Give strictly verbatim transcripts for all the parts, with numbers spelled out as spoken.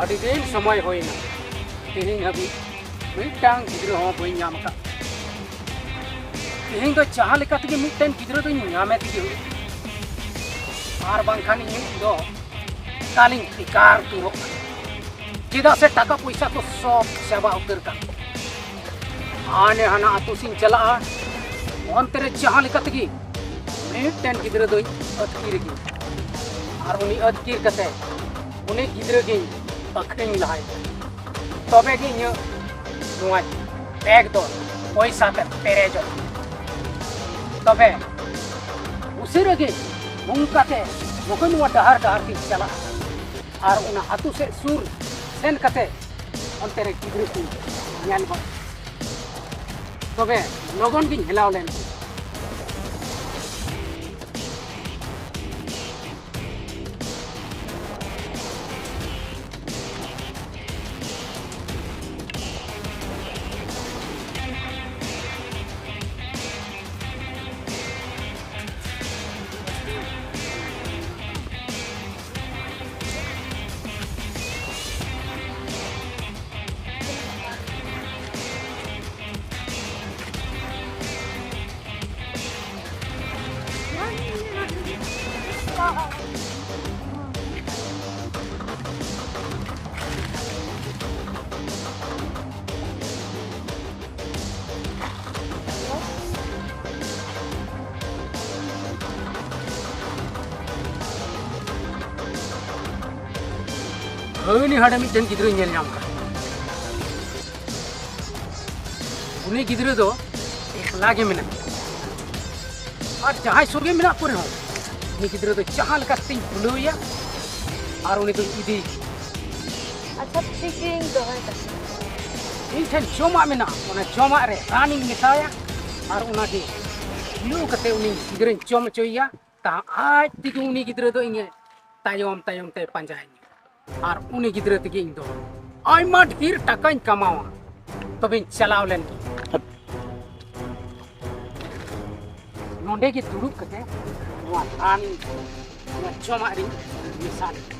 ᱟᱹᱰᱤ ᱫᱤᱱ ᱥᱚᱢᱚᱭ ᱦᱩᱭᱱᱟ, ᱛᱮᱦᱮᱧ ᱦᱟᱹᱵᱤᱡ ᱢᱤᱫᱴᱟᱝ ᱜᱤᱫᱽᱨᱟᱹ ᱦᱚᱸ ᱵᱟᱹᱧ ᱧᱟᱢ ᱟᱠᱟᱫ᱾ ᱛᱮᱦᱮᱧ ᱫᱚ ᱡᱟᱦᱟᱸ ᱞᱮᱠᱟ ᱛᱮᱜᱮ ᱢᱤᱫᱴᱮᱱ ᱜᱤᱫᱽᱨᱟᱹ ᱫᱚᱧ ᱧᱟᱢᱮ ᱛᱮᱜᱮ ᱦᱩᱭᱩᱜ᱾ ᱟᱨ ᱵᱟᱝᱠᱷᱟᱱ ᱤᱧ ᱫᱚ ᱮᱠᱟᱞᱤᱧ ᱵᱮᱠᱟᱨ ᱩᱛᱟᱹᱨᱚᱜ ᱠᱟᱱᱟ᱾ ᱪᱮᱫᱟᱜ ᱥᱮ ᱴᱟᱠᱟ ᱯᱚᱭᱥᱟ ᱠᱚ ᱥᱚᱵ ᱪᱟᱵᱟ ᱩᱛᱟᱹᱨ ᱠᱟᱱ᱾ ᱦᱟᱱᱮ ᱦᱟᱱᱟ ᱟᱹᱛᱩ ᱥᱮᱫ ᱤᱧ ᱪᱟᱞᱟᱜᱼᱟ, ᱚᱱᱛᱮ ᱨᱮ ᱡᱟᱦᱟᱸ ᱞᱮᱠᱟ ᱛᱮᱜᱮ ᱢᱤᱫᱴᱮᱱ ᱜᱤᱫᱽᱨᱟᱹ ᱫᱚᱧ ᱟᱹᱛᱠᱤᱨ ᱜᱮ᱾ ᱟᱨ ᱩᱱᱤ ᱟᱹᱛᱠᱤᱨ ᱠᱟᱛᱮ ᱩᱱᱤ ᱜᱤᱫᱽᱨᱟᱹ ᱜᱤᱧ ᱟᱹᱠᱷᱨᱤᱧ ᱞᱟᱦᱟᱭᱟ, ᱛᱚᱵᱮ ᱜᱮ ᱤᱧᱟᱹᱜ ᱱᱚᱣᱟ ᱵᱮᱜᱽ ᱫᱚ ᱯᱚᱭᱥᱟ ᱛᱮ ᱯᱮᱨᱮᱡᱚᱜᱼᱟ᱾ ᱛᱚᱵᱮ ᱩᱥᱟᱹᱨᱟ ᱜᱮ ᱚᱱᱠᱟᱛᱮ ᱱᱚᱜᱼᱚᱭ ᱱᱚᱣᱟ ᱰᱟᱦᱟᱨ ᱰᱟᱦᱟᱨ ᱛᱤᱧ ᱪᱟᱞᱟᱜᱼᱟ᱾ ᱟᱨ ᱚᱱᱟ ᱟᱹᱛᱩ ᱥᱮᱫ ᱥᱩᱨ ᱥᱮᱱ ᱠᱟᱛᱮ ᱚᱱᱛᱮ ᱨᱮ ᱜᱤᱫᱽᱨᱟᱹ ᱠᱚ ᱧᱮᱞ ᱜᱚᱫ᱾ ᱛᱚᱵᱮ ᱞᱚᱜᱚᱱ ᱜᱤᱧ ᱦᱮᱞᱟᱣ ᱞᱮᱱ ᱜᱮ᱾ ᱦᱟᱹᱱᱤ ᱦᱟᱸᱰᱮ ᱢᱤᱫᱴᱮᱱ ᱜᱤᱫᱽᱨᱟᱹᱧ ᱧᱮᱞ ᱧᱟᱢ ᱠᱟᱫᱮ᱾ ᱩᱱᱤ ᱜᱤᱫᱽᱨᱟᱹ ᱫᱚ ᱮᱠᱞᱟ ᱜᱮ ᱢᱮᱱᱟᱭᱟ᱾ ᱟᱨ ᱡᱟᱦᱟᱸᱭ ᱥᱩᱨ ᱜᱮ ᱢᱮᱱᱟᱜ ᱠᱚ ᱨᱮᱦᱚᱸ, ᱩᱱᱤ ᱜᱤᱫᱽᱨᱟᱹ ᱫᱚ ᱡᱟᱦᱟᱸ ᱞᱮᱠᱟ ᱛᱮᱧ ᱵᱷᱩᱞᱟᱹᱣᱮᱭᱟ ᱟᱨ ᱩᱱᱤ ᱫᱚᱧ ᱤᱫᱤᱭᱮᱭᱟ᱾ ᱟᱪᱪᱷᱟ, ᱴᱷᱤᱠ ᱜᱮᱭᱟ, ᱤᱧ ᱫᱚᱦᱚᱭ ᱫᱟ᱾ ᱤᱧ ᱴᱷᱮᱱ ᱡᱚᱢᱟᱜ ᱢᱮᱱᱟᱜᱼᱟ, ᱚᱱᱟ ᱡᱚᱢᱟᱜ ᱨᱮ ᱨᱟᱱᱤᱧ ᱢᱮᱥᱟᱭᱟ ᱟᱨ ᱚᱱᱟᱜᱮ ᱵᱷᱩᱞᱟᱹᱣ ᱠᱟᱛᱮ ᱩᱱᱤ ᱜᱤᱫᱽᱨᱟᱹᱧ ᱡᱚᱢ ᱦᱚᱪᱚᱭᱮᱭᱟ᱾ ᱛᱟ ᱟᱡ ᱛᱮᱜᱮ ᱩᱱᱤ ᱜᱤᱫᱽᱨᱟᱹ ᱫᱚ ᱤᱧᱮ ᱛᱟᱭᱚᱢ ᱛᱟᱭᱚᱢ ᱛᱮ ᱯᱟᱸᱡᱟᱭᱤᱧᱟ᱾ ᱟᱨ ᱩᱱᱤ ᱜᱤᱫᱽᱨᱟᱹ ᱛᱮᱜᱮ ᱤᱧ ᱫᱚ ᱟᱭᱢᱟ ᱰᱷᱮᱨ ᱴᱟᱠᱟᱧ ᱠᱟᱢᱟᱣᱟ᱾ ᱛᱚᱵᱮᱧ ᱪᱟᱞᱟᱣ ᱞᱮᱱ ᱜᱮ᱾ ᱱᱚᱰᱮ ᱜᱮ ᱫᱩᱲᱩᱵ ᱠᱟᱛᱮ ᱱᱚᱣᱟ ᱨᱟᱱ, ᱱᱚᱣᱟ ᱡᱚᱢᱟᱜ ᱨᱤᱧ ᱢᱮᱥᱟ ᱞᱮᱫᱟ᱾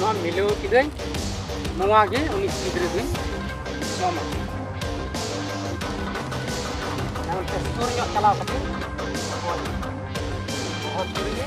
ᱱᱚᱣᱟ ᱢᱤᱞᱟᱹᱣ ᱠᱤᱫᱟᱹᱧ, ᱱᱚᱣᱟ ᱜᱮ ᱩᱱᱤ ᱜᱤᱫᱽᱨᱟᱹ ᱫᱚᱧ ᱡᱚᱢᱟ᱾ ᱱᱚᱱᱛᱮ ᱥᱩᱨ ᱧᱚᱜ ᱪᱟᱞᱟᱣ ᱠᱟᱛᱮ ᱵᱚᱦᱚᱜ ᱪᱩᱨᱩᱡ ᱮ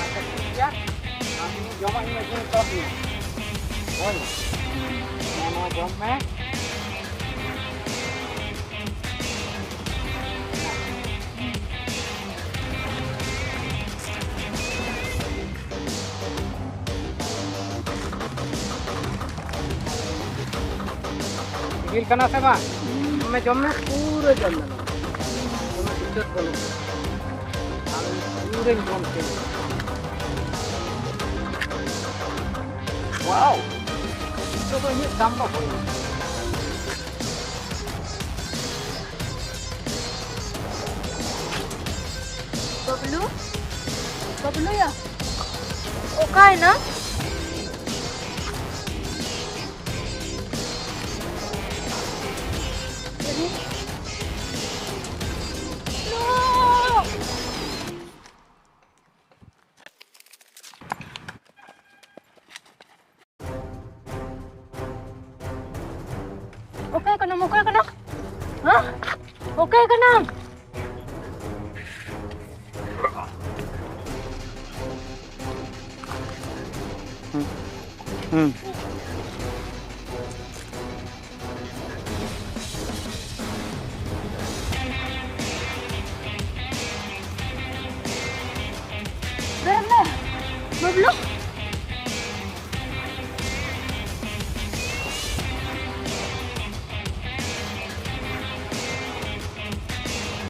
ᱟᱪᱪᱷᱟ, ᱴᱷᱤᱠ ᱜᱮᱭᱟ᱾ ᱟᱢ ᱡᱚᱢᱟᱜ ᱤᱧ ᱟᱹᱜᱩ ᱦᱚᱴᱚ ᱟᱯᱮᱭᱟ᱾ ᱦᱳᱭ᱾ ᱦᱮᱸ, ᱱᱚᱣᱟ ᱡᱚᱢ ᱢᱮ᱾ ᱥᱤᱵᱤᱞ ᱠᱟᱱᱟ ᱥᱮ ᱵᱟᱝ? ᱡᱚᱢ ᱢᱮ, ᱡᱚᱢ ᱢᱮ, ᱯᱩᱨᱟᱹ ᱡᱚᱢ ᱢᱮ ᱱᱚᱣᱟ᱾ ᱠᱳᱱᱳ ᱫᱤᱠᱠᱟᱹᱛ ᱵᱟᱹᱱᱩᱜᱼᱟ᱾ ᱟᱢ ᱯᱩᱨᱟᱹᱧ ᱡᱚᱢ ᱠᱮᱫ ᱢᱮᱭᱟ᱾ ᱣᱟᱣ! ᱱᱤᱛᱚᱜ ᱫᱚ ᱤᱧᱟᱹᱜ ᱠᱟᱢ ᱫᱚ ᱦᱩᱭᱱᱟ᱾ ᱵᱟᱵᱞᱩ? ᱵᱟᱵᱞᱩᱭᱟ? ᱚᱠᱟᱭᱮᱱᱟ? ᱚᱠᱟ ᱠᱟᱱᱟᱢ? ᱚᱠᱟ ᱠᱟᱱᱟᱢ? ᱦᱮᱸ? ᱚᱠᱟ ᱠᱟᱱᱟᱢ? ᱦᱩᱸ᱾ ᱵᱟᱵᱞᱩ!